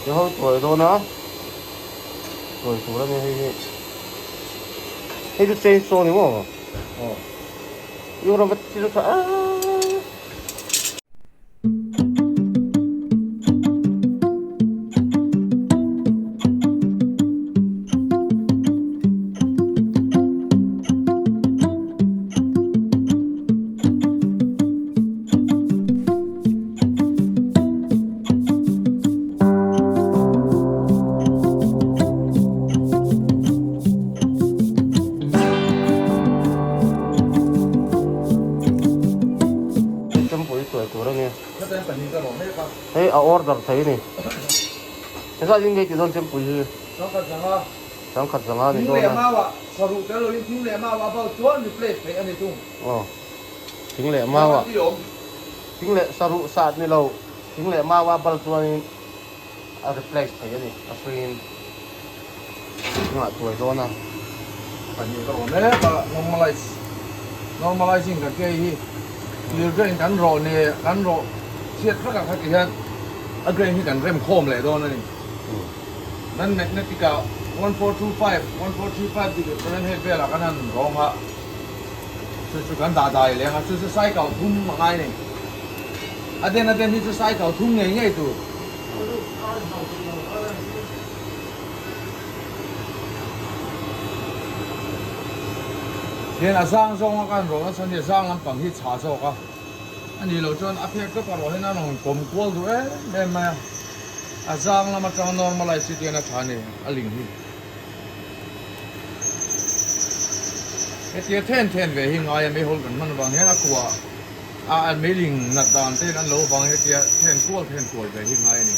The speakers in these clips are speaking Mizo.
Ti ho tuai dawn a, tuai tur a nia hei hi. Hei chu chainsaw ni maw? Aw. Iu ram va chi chu tha aaa. Chempui tuai tur a ni. Hei a order thei a ni. Hezat in ngei ti dawn chempui hi. Sangkhat zanga ni dawn a. Aw. Thing leh mau ah thing leh saruh sat ni lo thing leh mau ah bal chuanin a replace thei a ni a free in thingah tuai dawn a. Pahnih ka rawn mek a normalize normalizing kan tih hi clear grain kan rawh ne kan rawh chhiat vek ang kha ti hian a grain hi kan rem khawm leh dawn a ni nan magnetic ah 1425 1435 degree Fahrenheit velah kan han rawng a. Chu chu kan dah dai leng a, chu chu cycle thum a ngai ni. A den a den hi chu cycle thum ngei ngei tur. Hian a zang zawng a kan rawh nasa nia, zang lampang hi chhah zawk a. A nih loh chuan a phek tawp a rawh hian a rawn kawm kual duh em em mai a. A zang lam atanga normalize hi tian a tha a ni, a ling hi. Hetia then then ve hi ngai a meihawl kan hman avang hian a kua a an meiling nat dan te in an lo vang hetia then kual then kual ve hi ngai a ni.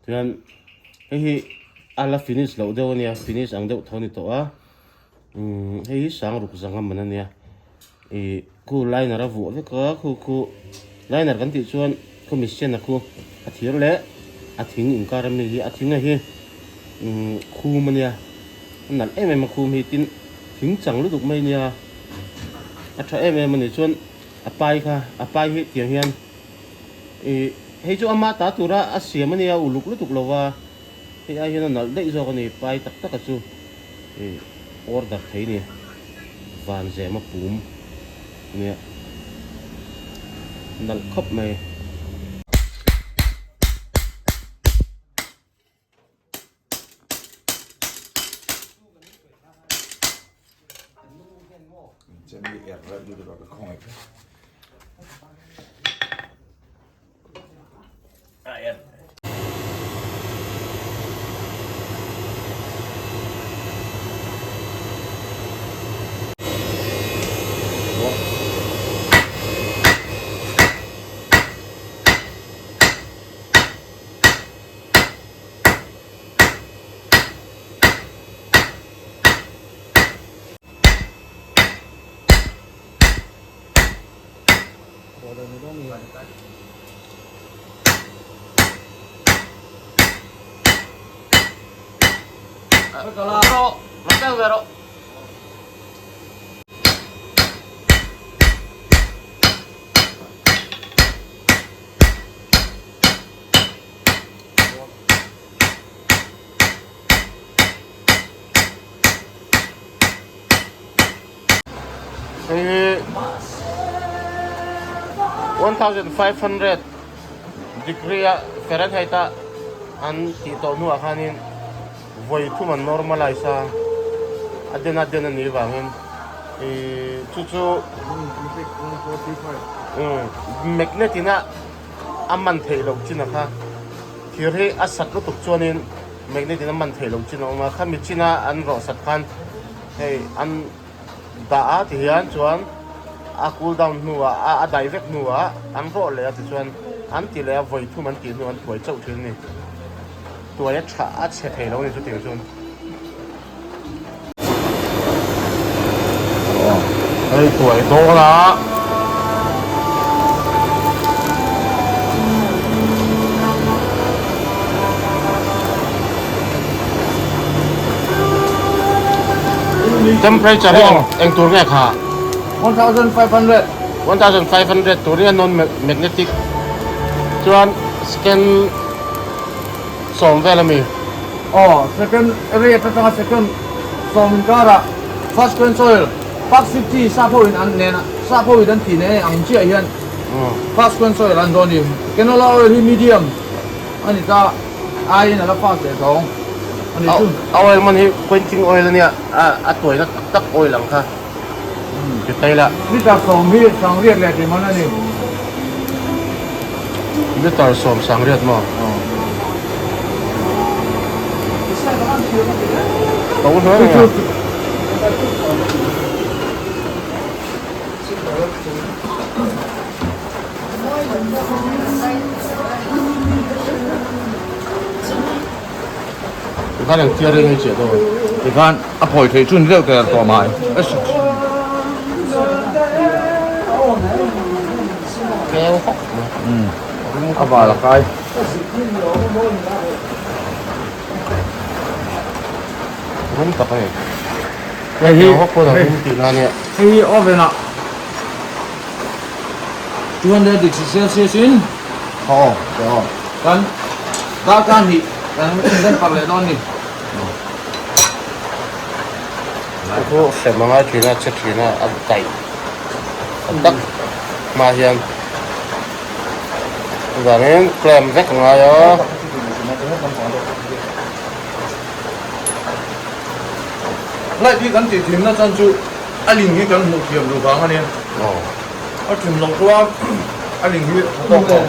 Chuan hei hi a la finish loh deuh a nia finish ang deuh tho a ni tawh a umm hei hi sang ruk zang a man a nia ih khu liner a vuah vek a khu khu liner kan tih chuan khu machine a khu a thir leh a thing inkar ami hi a thing a hi umm khum a nia a nalh em em a khum hi tin thing chang lutuk mai a nia a tha em em a ni chuan a pai kha a pai hi tiang hian. Ih hei chu ama ta tura a siam a nia uluk lutuk lo va, hei ai hian a nalh daih zawk a ni, pai tak tak a chu ih order thei a ni, van zem a pum nia nalh khawp mai. Hei hi 1500 degree a Fahrenheit a an tih tawh hnuah khanin vawi thum an normalize a, a den a den a nih vangin ih chu chu magnet in a a man theih loh chin a kha thir hi a sat lutuk chuanin magnet in a man theih loh chin a awm a khami china an rawh sat khan hei an dah a ti hian chuan a cool down hnuah a a dai vek hnuah an rawh leh a tichuan an ti leh a vawi thum an tih hnuah an tuai chauh thin a ni tuai a tha a chhe thei lo a ni chutiang chuan. Hei tuai dawn a. Temperature hi eng tur nge kha? 1500. 1500 tur hi a non magnetic chuan scan sawm vel ami. Aw, second rate atanga second sawm inkarah first quench oil Park City sap ho in an nen sap ho in an tih nen ang chiah hian first quench oil an dawn ni. Canola oil hi medium a ni ta aiin a la fast leh thawng a ni chu. A oil man hi quenching oil a nia a tuaina tak tak oil ang kha detail a. Liter sawm hi sangriat leh tih man a ni. Liter sawm sangriat maw? To hle mai a. Tikhan eng tia reng ei chiah dawn? Tikhan a phawi thei chun deuh ter tawh mai. Keu hawk mai. A val a kai. Rum tak a ni. Keu hawk pawn a rum tih na ania. Hei hi oven ah 200 degree Celsius in Aw, aw. Kan darkar hnih kan inzen parh leh dawn ni. Chu chu hrem a ngai thin a, che thin a, a daih tak tak hma hian chuvangin clamp vek a ngai a. Light hi kan tih thimna chan chu a ling hi kan hmuh thiam duh vang a nia. A thim loh chuan a ling hi a tawk lo.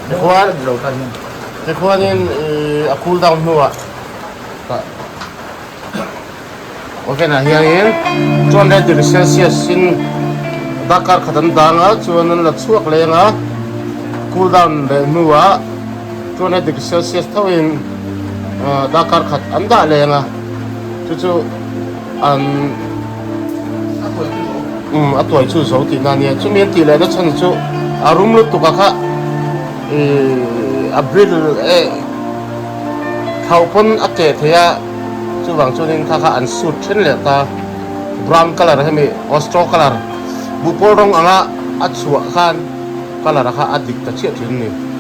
Tikhuan tikhuanin a cool down hnuah oven ah hianin 200 degree celsius in darkar khat an dang a chuan an la chhuak leng a cool down leh hnuah. 200 degree celsius thoin darkar khat an dah leng a chu chu an um a tuai chu zo tihna a nia chumi an tih leh na chhan chu a rum lutuk a kha ih a brittle eh thlauh pawn a keh thei a chuvang chuanin kha kha an sut then leh ta brown colour hemi aw straw colour buhpawl rawng anga a chhuah khan colour kha a dik ta chiah thin a ni.